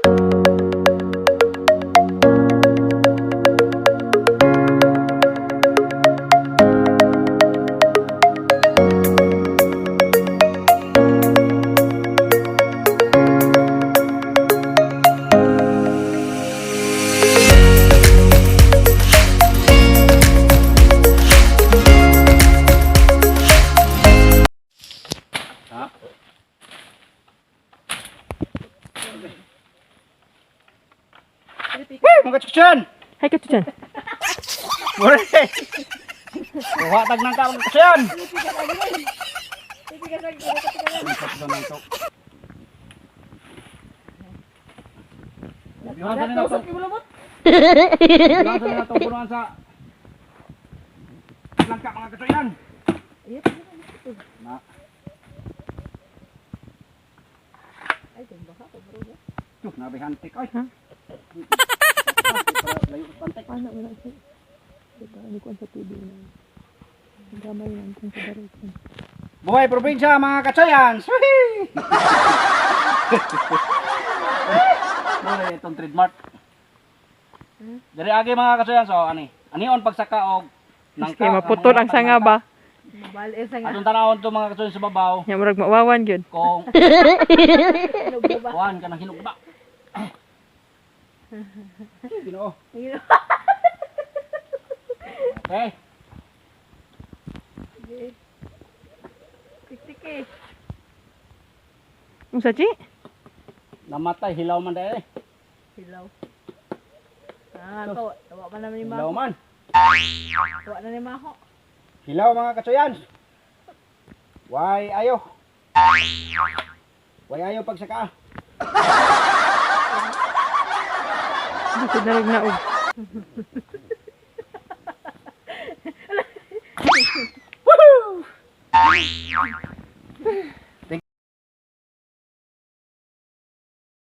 Ha? Woo! Mga kachuchan! Hi kachuchan. More! Kuha tag ng ka mga kachuchan! Bihuan sa nila ito. Bihuan sa nila ito. Punuan sa langka mga kachuchan! Na. Tuh, nabihantik ay. Ha? Layo sa pantik. Ano wala siya. Ito, ano ko sa TV na. Ang gamay lang kung sa barito. Buhay probinsya mga katsayan! Suhi! Buhay itong trademark. Dari agi mga katsayan, so ani. Anion pagsaka og Maski maputol ang sanga ba? Mabali sa nga. Atong tanawon to mga katsayan sa babaw Nya murag mawawan gyud. kung kuan kanang hinog ba. Ginoo. Okay. Tik-tik eh. Unsa chi? Namatay hilaw man dahil eh. Hilaw. Ah, to. Tawa pa naman ni Hilaw Maho. man. Tawa na ni Maho. Hilaw mga katsayan. Why ayo? Why ayo pagsaka? Lisod na rin naog.